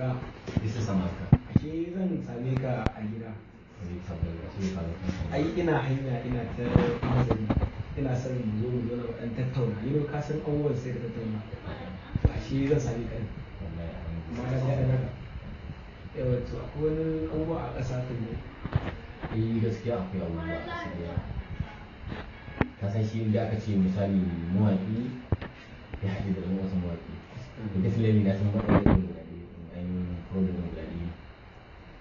Oga, Bisa samaka. Ashe zan same ka a gida. Wani tabbas shi ka zo. Ai ina hanya ina ta nazari. Ina son mu zo mu zauna mu ɗan tattauna. Ka san abubuwan sai ka tattauna. To ashe zan same ka ne. Wallahi Amma na ji daɗin haka. Yawwa to akwai wani abubuwa a ƙasa kan ne. Eh, gaskiya akwai abubuwa a ƙasa da yawa. Ka san shi inda aka ce misali mawaƙi ya haɗu da ɗan wasu mawaƙi. To definitely na san matsalar ɗin guda ɗaya, ainihin problem ɗin guda ɗaya.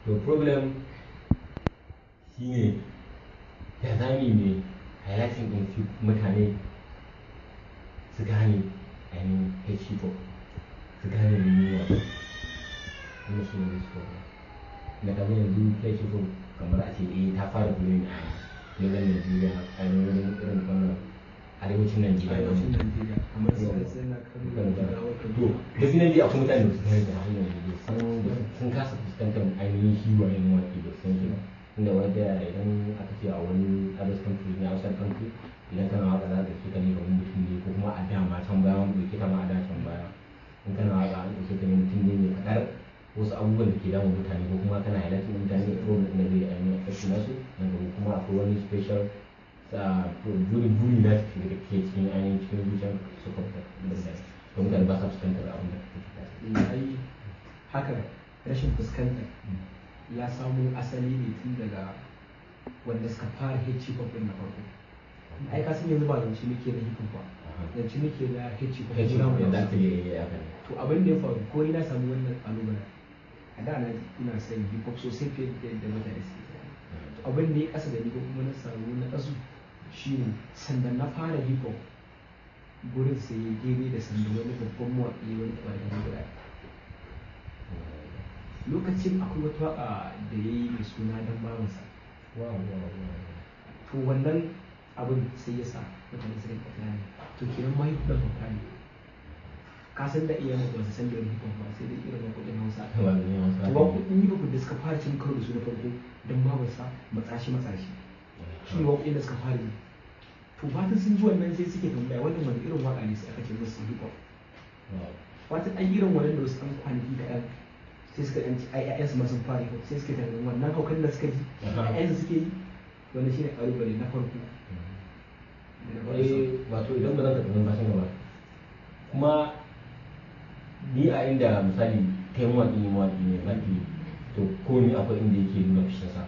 To problem shine ya zami ne highlighting ɗin su mutane su gane ainihin hip hop, su gane menene waƙa. Wannan shine basic problem. Da kaga yanzu hip hop kamar a ce eh ta fara growing a northern Nigeria, a wurin irin wannan arewacin Nigeria. Arewacin Najeriya kamar su Katsina, Kano, Kano, Jigawa, To, Kaduna. definitely akwai mutane da su gane da har yanzu sun kasa fuskantar ainihin shi waye mawaƙi, ba su san shi ba. Inda wanda idan aka ce a wani other country ne, outside country, idan kana waƙa za ka ɗauke ka ne kamar mutum ne, ko kuma a da ma can baya mun ɗauke ka ma a da can baya. In kana waƙa an ɗauke ka ne mutum ne mai faɗar wasu abubuwan da ke damun mutane, ko kuma kana highlighting mutane da problem ɗin da zai ainihin affect nasu nan gaba, kuma akwai wani special sa buri buri na su da ke cikin ainihin cikin zuciyar su ka fitar da mutane. To mutane ba sa fuskantar abin da kake faɗa. Eh, ai haka rashin fuskantar ya samo asali ne tun daga wanda suka fara hip hop ɗin na farko. Ai ka san yanzu ba zance muke na hip hop ba. Zance muke na hip hop. Hip na hop, mu exactly, haka ne. To abin da ya faru, ko ni na samu wannan ƙalubalen. A da na ina son hip hop sosai fiye da yadda mutane suke tunani. To abin da ya ƙasa da ni ko kuma na samu na ƙasu shine sanda na fara hip hop, gurin sai ya daidai da sanda wani babban mawaƙi wani taɓargaza guda ɗaya. Lokacin akwai wata waƙa da ya yi mai suna Dan Bawansa. To wannan abin sai ya sa mutane suka yi tunani. To kenan ma hip hop hauka ne. Ka san da iyayen mu ba su san da wani hip hop ba, sai dai irin waƙoƙin Hausa. Ba da yawan To waƙoƙin hip hop da suka fara cin karo da su na farko, Dan Bawansa, Matsashi Matsashi. Shi ne waƙoƙin da suka fara yi. To fatan sun ji wannan sai suke tambaya wannan wani irin waƙa ne, sai aka ce musu hip hop. Wata an irin wannan da wasu ɗan kwanaki kaɗan sai suka ɗan ci ai ƴaƴansu ma sun fara hip hop, sai suka tunanin wannan haukan da suka ji ƴaƴansu suke yi. Wannan shine ƙalubale na farko da na fara samu. Eh, wato idan ba zan taɓa numfashin ba, kuma ni a inda misali kai mawaƙi ne, mawaƙi ne mawaƙi, to ko ni akwai inda yake nuna fushinsa.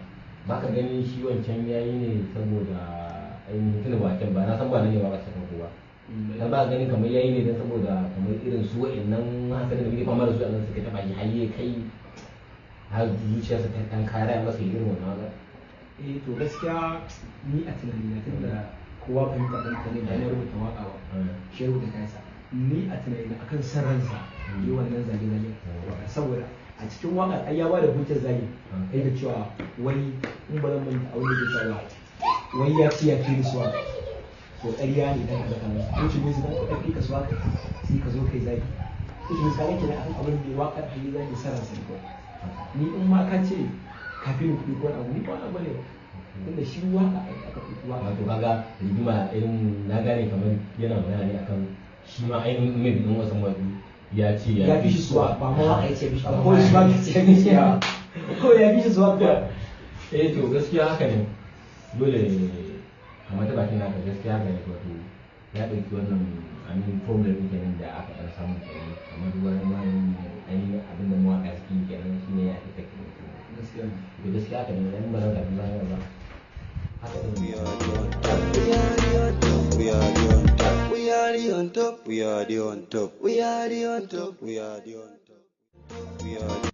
Ba ka ganin shi wancan yayi ne saboda ainihin tunda ba can ba na san ba nan ne ba ta farko ba. Dan ba ka ganin kamar yayi ne dan saboda kamar irin su wa'annan hasarin da muke fama da su a nan suka taɓa shi har ya kai har zuciyarsa ta ɗan kara masa irin wannan waƙar. Eh, to gaskiya ni a tunanina, tunda kowa fahimta ɗan ne ba na rubuta waƙa ba, shi ya rubuta kayansa. Ni a tunanina akan san ransa yi wannan zage-zage, saboda a cikin waƙar ai ya bada hujjar zage yake cewa wai in ba zan manta abin da ke cewa wai ya ce ya fi ni swag, to ƙarya ne dan kaza kaza, which means dan ka ɗauki ka swag sai ka zo kai zagi, which means ka kenan akan abin da waƙar ai zagi san ransa ne kawai. Ni in ma ka ce ka fi ni kuɗi ko wani abu, ni ba wani abu ne ba, tunda shi waƙa ai aka ɗauki waƙa. Wato kaga rigima irin na gane kamar yana magana ne akan shi ma ainihin maybe ɗin wasan mawaƙi ya ce ya fi shi swag, ba ma waƙa ya ce fi shi ba, ko swag ya ce fi shi ba, ko ya fi shi swag ba. Eh, to gaskiya haka ne, dole kamar ta bakin naka, gaskiya haka ne. Wato ya ɗauki wannan ainihin problem ɗin kenan da aka ɗan samu kenan, kamar wani ainihin abin da mawaƙa suke yi kenan shine ya affect ɗin su. Gaskiya ne. To gaskiya haka ne, idan ba zan karɓi bayan ba haka ɗin. We are the on top. We are the on top. We are the on top. We are the on top. We are the on top. We are the on top. We are the on top. We are.